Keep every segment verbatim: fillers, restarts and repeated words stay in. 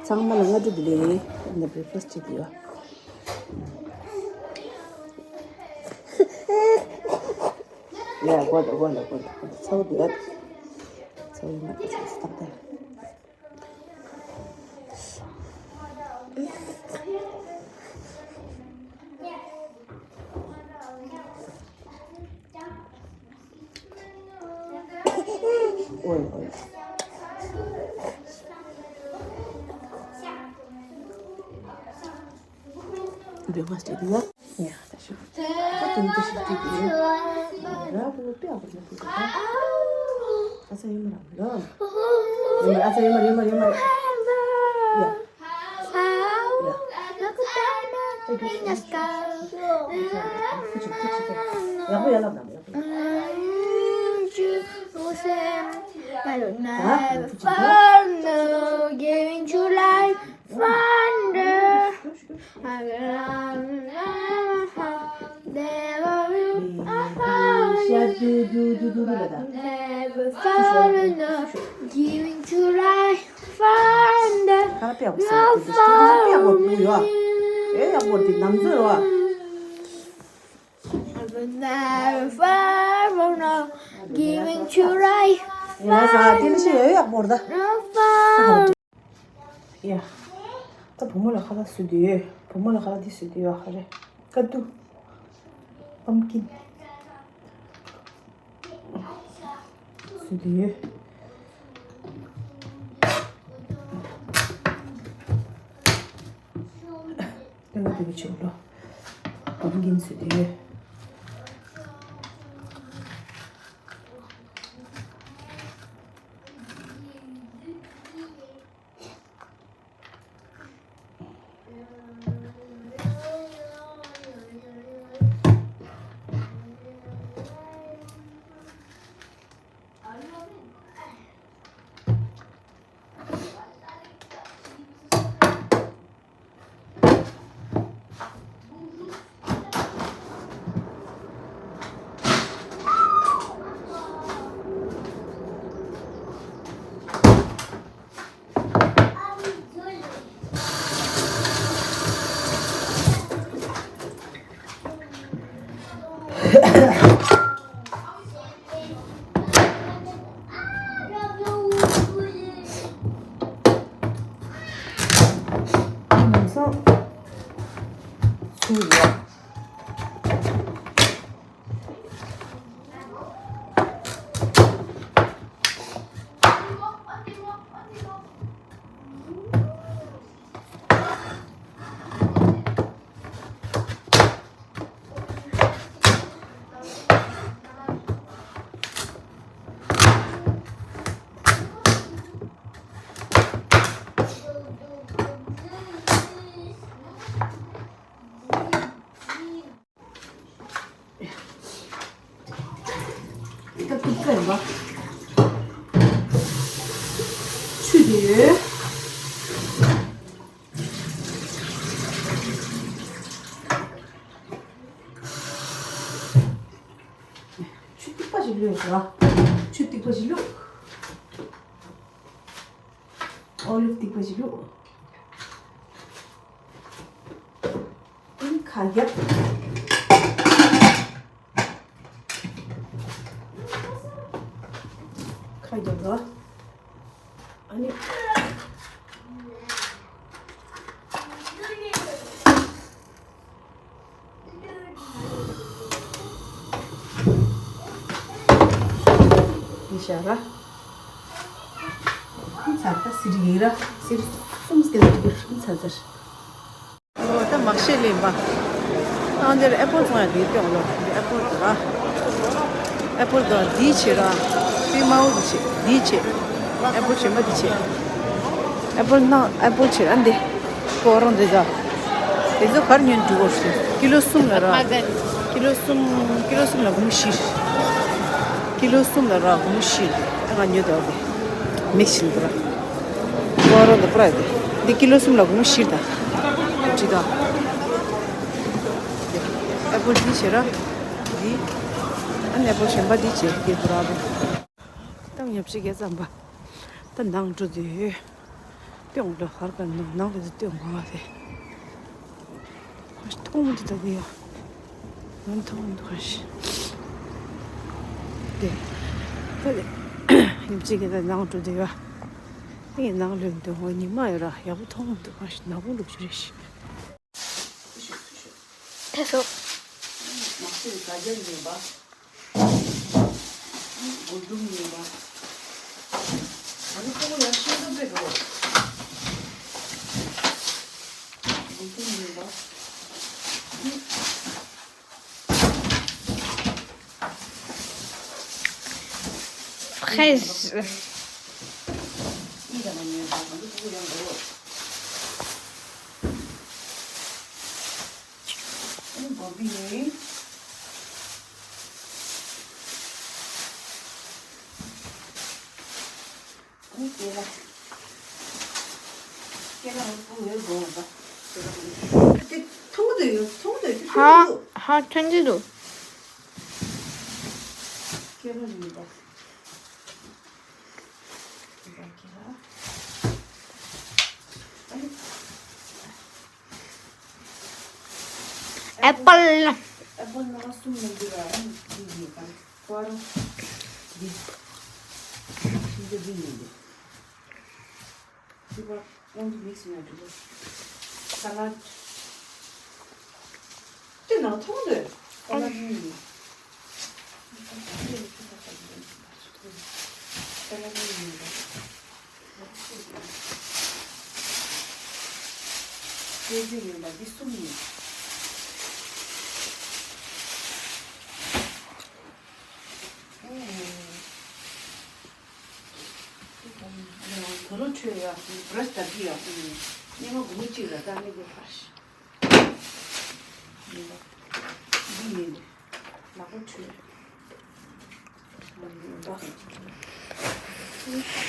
ཚང་མ་ལ་སྔ་དྲོ་བདེ་ལེགས། ཨ་ནི་བྷི་རེག་ཕ་སི་བྱེད་དུ་ཡོད། ཡ་གོ་ད་གོ་ད་གོ་ད་གོ་ད་ཚ་བོ་འདུག་ཡ། ཚ་བོ་ཡིན་ན་ཚ་བོ་ཏག་ཏག་ཨོ་ཡ་ཨོ་ཡ། འདྲེ་མ་སྟེ་དེ་ཡ། ཡ་ད་ཤི། ད་དེ་འདྲ་ཞིག་དེ་དེ། ར་བོ་པེ་ཨ་བོ་ལ་དེ་དེ། ཨ་ཚ་ཡོད་མ་ར་ལ། ཡོད་མ་ར་ཨ་ཚ་ཡོད་མ་ར་ཡོད་མ་ར་ཡོད་མ་ར། ཡ། ཡ། ཡག་པོ་ཡ་ལབ་ན་ཡག་པོ། Never fall, no giving to life, wonder. Never will I fall, never fall, no giving to life, wonder. ཁ་ལ་པེ་ཡག་པོ་ཟེར་དེ་དེ་དེ་པེ་ཡག་པོ་ཡོད། ཨེ་ཡག་པོ་དེ་ནམ་ཚོད་རོ། Never fall, no giving to life. ཡ་ས་དེ་ནི་ཤི་ཡོད་ཡག་པོ་ར་ད། ཡ། ད་བུ་མོ་ལ་ཁ་ལག་བཟོས་དུས་ཡོད། བུ་མོ་ལ་ཁ་ལག་འདི་བཟོས་དུས་ཡོད་ཧ་རེ། ཀ་ཏུ། པམ་ཀིན། བཟོས་དུས་ཡོད། ད་ང་དེ་ག་ཆུ་ལོ། པམ་ཀིན་བཟོས་དུས་ཡོད། ད་ཀུ་ཀ་ཡིན་པ། ཆུ་དེ་ཡོད། ཆུ་ཐིགས་པ་ཞིག་བླུགས་ཡོད་ར། ཆུ་ཐིགས་པ་ཞིག་བླུགས། ཨོ་ལིབ་ཐིགས་པ་ཞིག་བླུགས། ཨ་ནི་ཁ་རྒྱབ། ཁ་རྒྱབ་ར། ཨ་ནི། འདི་བཞག་ར། ཚར་ད་སི་རི་ཡིན་ར། སི་རི་གསུམ་སྐད་ཆ་འདི་ཚར་ཚར། ཨོ་ད་མ་ཤེས་ལེན་པ། ཨང་འདིར་ཨེ་པོལ་ཚོང་ཡ་འདི་སྟོན་ལོ། འདི་ཨེ་པོལ་འདི་ར། ཨེ་པོལ་འདི་འདི་བྱེད་ར། པི་དམར་པོ་འདི་བྱེད། འདི་བྱེད། ཨེ་པོལ་གཞན་པ་འདི་བྱེད། ཨེ་པོལ་ནག་ཨེ་པོལ་བྱེད་ར་འདི། ཁོ་རང་འདི་ད། དེ་ཚོ་གར་ཉོས་འདུག་གོ་ཞེས། ཀི་ལོ་གསུམ་ལ་ར། ཀི་ལོ་གསུམ་ཀི་ལོ་གསུམ་ལ་སྒོར་མོ་བཞི། ཀི་ལོ་གསུམ་ལ་ར་སྒོར་མོ་བཞི། ཨ་ང་ཉོས་འདུག་ག་མིག་ཤིན་པུ་ར། ཁོ་རང་འདི་པུ་ར་འདི། འདི་ཀི་ལོ་གསུམ་ལ་སྒོར་མོ་བཞི་ད། ཅི་ད། ཨེ་པོལ་འདི་བྱེད་ར། འདི། ཨ་ནི་ཨེ་པོལ་གཞན་པ་འདི་བྱེད་འདི་པུ་ར་ར། ཏང་ཉབ་ཅིག་གེ་ཙམ་པ། ད་ནང་འགྲོ་དུས། སྟོན་འགྲོ་ཧར་ག་ནང་ནང་ལ་སྟོན་མ་བ་རེད། ཁོ་ཐོག་མ་དེ་ད་དེ་ཡ། ང་ཐོག་མ་དེ་ཁ་ཤི། དེ། ཡིན་གཅིག་གི་ད་ནང་འགྲོ་དེ་ཡ། ངས་ནང་ལོན་དུ་ཧོ་ཉི་མ་ཡོད་ར་ཡག་པོ་ཐོག་མ་དེ་ཁ་ཤི་ནག་པོ་འགྲོ་ཅི་རེད་ཤི། ཐལ་སོང་། མ་ཤེས་ག་རྒྱ་ཡིན་པ། རྒོད་འབྲུམ་ཡིན་པ། ཨ་ནི་ཁོ་བོ་ཡང་ཤིང་ཏོག་པའི་འགྲོ། རྒོད་འབྲུམ་ཡིན་པ། Fraise. ཧ་ཧ་ཐོན་གྱི་འདུག་ཨེ་པལ། ཨེ་པལ་ནང་གསུམ་ཡོད་འདུག་ཨ་ནི་འདི་ཡིན་ཀ་ཀོ་ར་འདི་འདི་འདི་ཡིན་འདུག་འདི་པ་ཨོན་འདི་མིག་སི་ཡོད་འདུག་སཱ་ལཌ། དེ་ནང་ཐོང་དུ་སཱ་ལཌ་ཡིན་འདུག་སཱ་ལཌ་ཡིན་འདུག་ཁྱེད་ཚོས་ཉོན་པ་འདི་གསུམ་ཡིན། ཨེ། དོ་རུ་ཁྲོད་ཡ་བྲེས་ད་གི་ཡ་ཉི་མ་དགུ་གཅིག་ལ་ད་ནི་གི་ཕར་ཤི། འདི་ཡིན། ནག་པོ་ཁྲོད།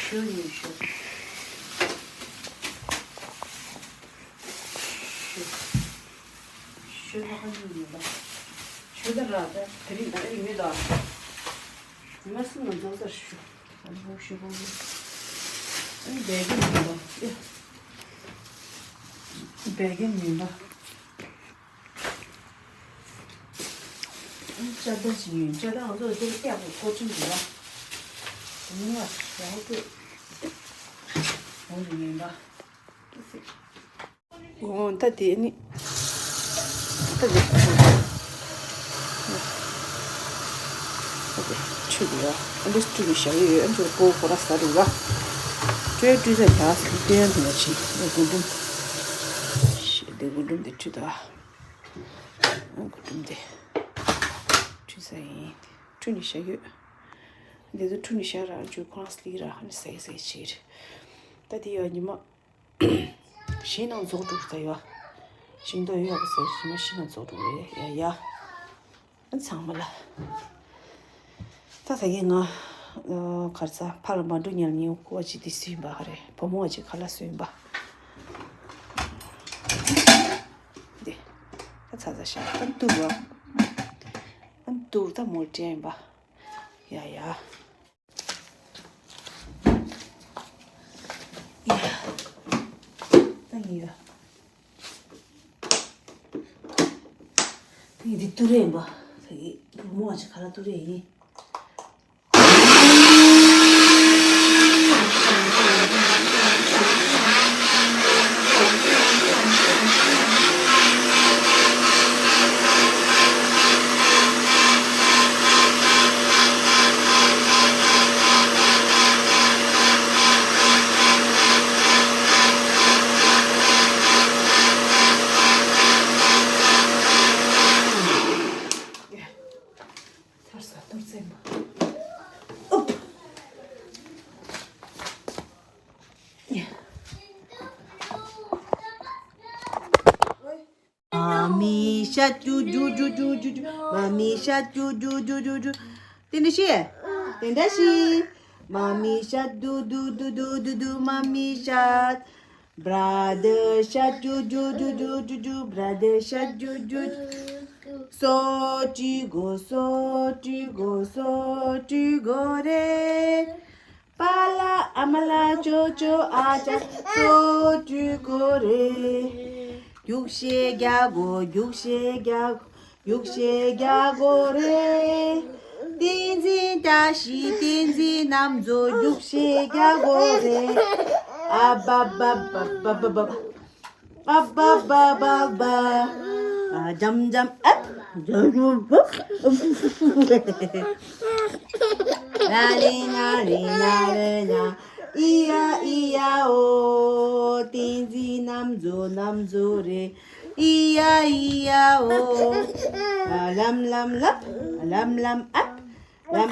ཞོ་ཉོས་ཞོ། ཞོ། ཞོ་ལྷག་ཉོས་ཉོས་པ། ཞོ་ད་ར་ད་དེ་རིང་ད་ཨེ་མེད་ད། ང་སུ་ང་རྫོགས་ཚར་ཞོ། ཨ་ནི་ཞོ་པོ། ཨ་ནི་བད་ཀན་ཉོས་པ། ཨེ། བད་ཀན་ཉོས་པ། ཅ་ལྡ་ཞིག་ཡིན། ཅ་ལྡ་ང་ཚོ་དེ་སྐྱག་པོ་ཀོ་ཆུན་འདུག་ལ། ཉི་མ་ཡང་ཏེ་འོང་དུ་ཉན་པ། འོང་ད་དེ་ནི་ད་དེ་ད་དེ་ཆུ་དེ་ཡ་ཨ་འདྲ་ཆུ་དེ་བཞག་ཡོད། ཨ་ཆུ་ཀོ་ཁོ་ར་ས་རུ་ར་ཅོའི་ཀྲུའི་ས་ག་ས་ཏན་དེ་ན་ཆི་དེ་གུ་འབྲུམ་ཤི་དེ་གུ་འབྲུམ་དེ་ཆུ་ད། ཨ་གུ་འབྲུམ་དེ་ཁྲུས་ས་ཡིན། ཁྲུས་ནས་བཞག་ཡོད། འདི་ཚོ་ཁྲུས་ནས་བཞག་ར་ཨ་ཅུ་ཁོ་རང་སླེབས་ར་ཨ་ནི་ཟས་ཟས་བྱེད་རེད། ད་དེ་ཡོད་ཉི་མ་ཞིང་ནང་རྫོགས་འགྲོ་ད་ཡོད། ཞིང་ཏོག་ཡོད་པ་ཟེར་ཉི་མ་ཞིང་ནང་རྫོགས་འགྲོ་རེད་ཡ་ཡ། ཨ་ཚང་མ་ལ། ད་ད་གིན་ང་གར་ཚ་ཕ་ལ་མ་འགྲོ་ཉལ་ཉིན་ཁུ་བ་ཅི་དེ་སུ་ཡིན་པ་ག་རེ་བུ་མོ་བ་ཅི་ག་ལ་སུ་ཡིན་པ། འདི། ད་ཚ་ཚ་ཤ་ད་འདུག་བ། ཨ་འདུག་ད་མོ་དྲན་པ། ཡ་ཡ། ཡ། ད་ཡིན་ཡ། ད་ཡིན་འདི་ཏུ་རེ་ཡིན་པ། ད་ཡིན་བུ་མོ་བ་ཅི་ག་ལ་ཏུ་རེ་ཡིན། ཚར་ས་གཏོར་བཙན་པ། ཨུབ། མ་མི་ཤ་ཅུ་ཅུ་ཅུ། མ་མི་ཤ་ཅུ་ཅུ་ཅུ། དེ་འདྲ་ཤེས། དེ་འདྲ་ཤེས། མ་མི་ཤ་ཅུ་ཅུ་ཅུ། མ་མི་ཤ། Brother shark, do do do do do do, brother shark, do do. Sotri go, sotri go, sotri go re. པཱ་ལགས་ཨ་མ་ལགས་ཅོ་ཅོ་ཨ་ཅག་སོ་བྲུས་དགོས་རེད། རྒྱུགས་ཤེས་རྒྱག་དགོས། རྒྱུགས་ཤེས་རྒྱག་དགོས། རྒྱུགས་ཤེས་རྒྱག་དགོས་རེད། བསྟན་འཛིན་བཀྲ་ཤིས་བསྟན་འཛིན་རྣམ་རྫོགས་རྒྱུགས་ཤེས་རྒྱག་དགོས་རེད། ཨ་བ་བ་བ་བ་བ་བ། ཨ་བ་བ་བ་བ། ཨ་འཇམ་འཇམ་ཨ། ལ་རེ་ན་རེ་ན་རེ་ན། ཨི་ཡ་ཨི་ཡ་ཨོ། བསྟན་འཛིན་རྣམ་རྫོགས་རྣམ་རྫོགས་རེད། ཨི་ཡ་ཨི་ཡ་ཨོ། ཨ་ལམ་ལམ་ལབ། ཨ་ལམ་ལམ་ཨབ། ལམ།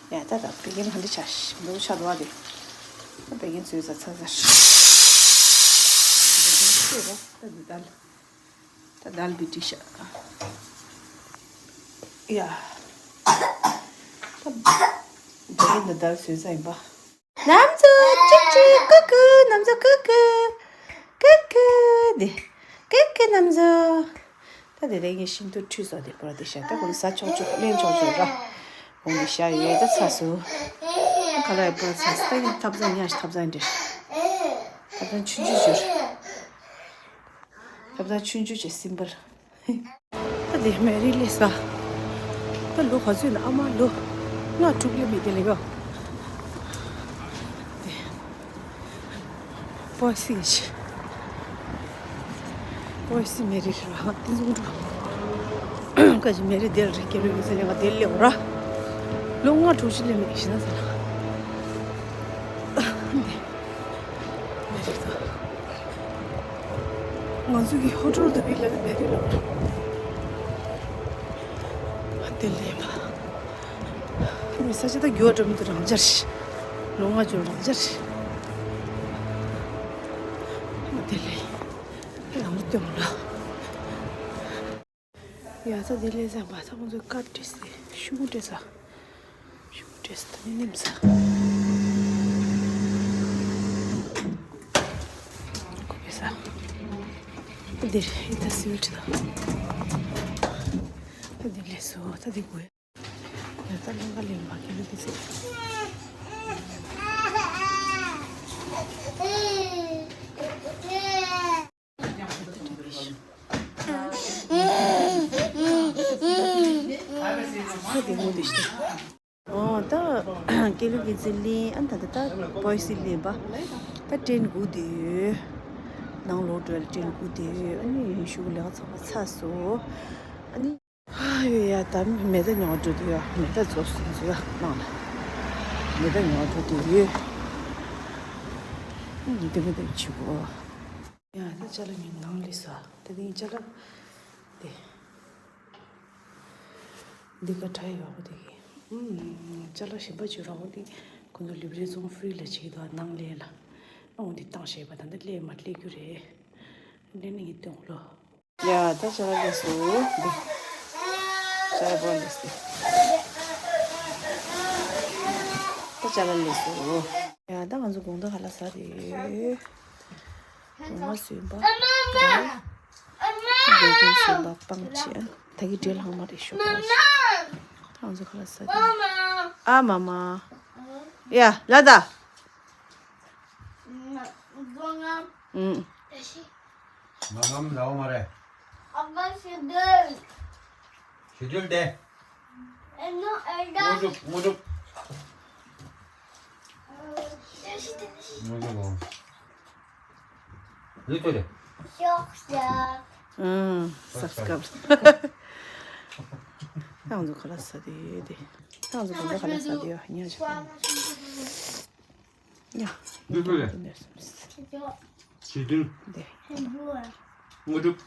ཡ་ད་ད་བད་ཀན་ཧ་འདྲ་ཆ་ཤི་འདུག་ཆ་དོ་བ་དེ། ད་བད་ཀན་ཚོས་ས་ཚ་ཚ་ཤི། ད་འདི་ད་ལ། ད་དཱལ་བི་ཏི་ཤ། ཡ། ད་བད་ཀན་ད་དཱལ་ཚོས་ས་ཡིན་པ། ནམ་ཚོ་ཅིག་ཅིག་ཀུ་ཀུ། ནམ་ཚོ་ཀུ་ཀུ། ཀུ་ཀུ་དེ། ཀུ་ཀུ་ནམ་ཚོ། ད་དེ་རིང་གི་ཤིང་ཏོག་ཁྲུས་སོ་དེ་པོ་ར་དེ་ཤ་ད་ཁོང་ཟ་ཆོག་ཆོག་ལེན་ཆོག་ཆོག་ར། ཁོང་དེ་ཤ་ཡོད་ད་ཚ་སུ། ཁ་ལ་ཡ་པོ་ཚ་སུ་ད་ཡིན་ཐབ་ཚང་ཉ་ཤ་ཐབ་ཚང་འདྲེ། ཐབ་ཚང་ཆུང་ཆུང་ཞུ། ཐབ་ཚང་ཆུང་ཆུང་བྱས་སིམ་པལ། ད་དེ་མེ་རི་ལས་ས། ད་ལོ་ག་ཚོད་ན་ཨ་མ་ལོ་ལྔ་དྲུག་ལས་མེད་དེ་ལས་ག་དེ་པོ་སི་ཞི། པོ་སི་མེ་རི་ར་ཧ་ཏི་ཟུང་འགྲོ། ཀ་ཅི་མེ་རི་དེར་རི་ཀེ་རི་ཡོད་ས་ལས་ང་དེར་ལས་འོ་ར། ལོ་ལྔ་དྲུག་ཅུ་ལས་མེད་ཤི་ན་ས་ལ། མེ་རི་ད། ང་ཚོ་གི་ཧོ་ཊེལ་དུ་བི་ལ་ནི་བེ་རི་ལོ། ཨ་དེ་ལས་མ། མི་ས་ཆ་ད་རྒྱུ་བ་འགྲོ་མི་དུ་རང་འཇར་ཤི། ལོ་ལྔ་བཅུ་རང་འཇར་ཤི། ཨ་དེ་ལས། ཡང་མི་སྟོན་མོ་ལ། ཡ་ཚ་དེ་ལས་ཟ་མ་ཚ་ཁོང་ཚོའི་ཀར་བྲིས་ཏེ་ཤུ་གུ་བྲིས་ས། ཤུ་གུ་བྲིས་ས་ད་ནི་ནིམ་ས། ཁོ་བེ་ས། ད་དེ་རེད་ད་སི་ཝི་ཊི་ད། ད་དེ་ལས་སོ་ད་དེ་དགོས། ཡ་ད་ལོང་ག་ལེན་པ་ཁྱེད་ལ་དེ་ཚེ། དེ་ངོ་དེ་ཤི། ཨོ་ད་ཀེ་ལུ་གི་ཙི་ལིན་ཨ་ད་ད་ད་པོ་ཡི་སི་ལིན་པ་ད་ཏྲེན་སྒུག་དེ་ཡོད། ནང་ལོག་འགྲོ་ཡ་ཏྲེན་སྒུག་དེ་ཡོད། ཨ་ནི་ཡུན་ཤུགས་ལས་ཀ་ཚང་མ་ཚར་སོང་། ཨ་ནི། ཨ་ཡོད་ཡ། ད་མེ་ད་ཉོ་འགྲོ་དུས་ཡ་མེ་ད་རྫོགས་སོང་ཟེར་ཡ་ནང་ལ་མེ་ད་ཉོ་འགྲོ་དུས་ཡོད། ཨ་ནི་དེ་མེ་ད་བྱེད་གོ། ཡ་ད་ཅ་ལག་ངས་ནང་ལས་ས་དེ་དེ་ཅ་ལག་དེ་འདི་ག་ཁྲ་ཡོད་པ་དེ་གི་ཨུམ་ཅ་ལག་གཞན་པ་བྱོས་ར། འོ་དེ་ཁོ་ཚོ་ལིབ་རེ་ཙོང་ཧྥི་རི་ལ་བྱེད་ཀྱི་འདུག་ནང་ལས་ལ་ཨ་འོ་དེ་བཏང་ཤེས་པ་ད་འདི་ལས་མ་ལས་རྒྱུ་རེད། ལས་ནི་ངས་སྟོན་གོ་ལོ། ཡ་ད་ཅ་ལག་ལས་སུ་འདི་ཅ་ལག་པོ་ལས་སུ་ད་ཅ་ལག་ལས་སུ། ཡ་ད་ང་ཚོ་དགོང་དག་ག་ལ་ཟ་རེད། ངོ་མ་སོན་པ། བེ་ཀིང་སོན་པ་སྤང་བྱས། ད་གི་འབྲས་ལྷག་མ་རེད་ཤོག་ད་ང་ཚོ་ག་ལ་ཟ་རེད། ཨ་མ་མ། ཡ་ལ་ད། ཨུམ། ང་ངམ་ལའོ་མ་རེད། ཞི་དུལ་དེ། དངོས་གྲུབ་དངོས་གྲུབ། དངོས་གྲུབ་ལའོ། ལུས་ཐོ་རེད། ཨུམ། སབ་སི་ཀ་རབ། ད་ང་ཚོ་ག་ལ་ཟ་དེ་ཡོད་དེ། ད་ང་ཚོ་དགོང་དག་ག་ལ་ཟ་དེ་ཡོད་ཉ་ཆ། ཡ། འདི་ཚོ་རེད། ཞི་དུལ། དེ། དངོས་གྲུབ།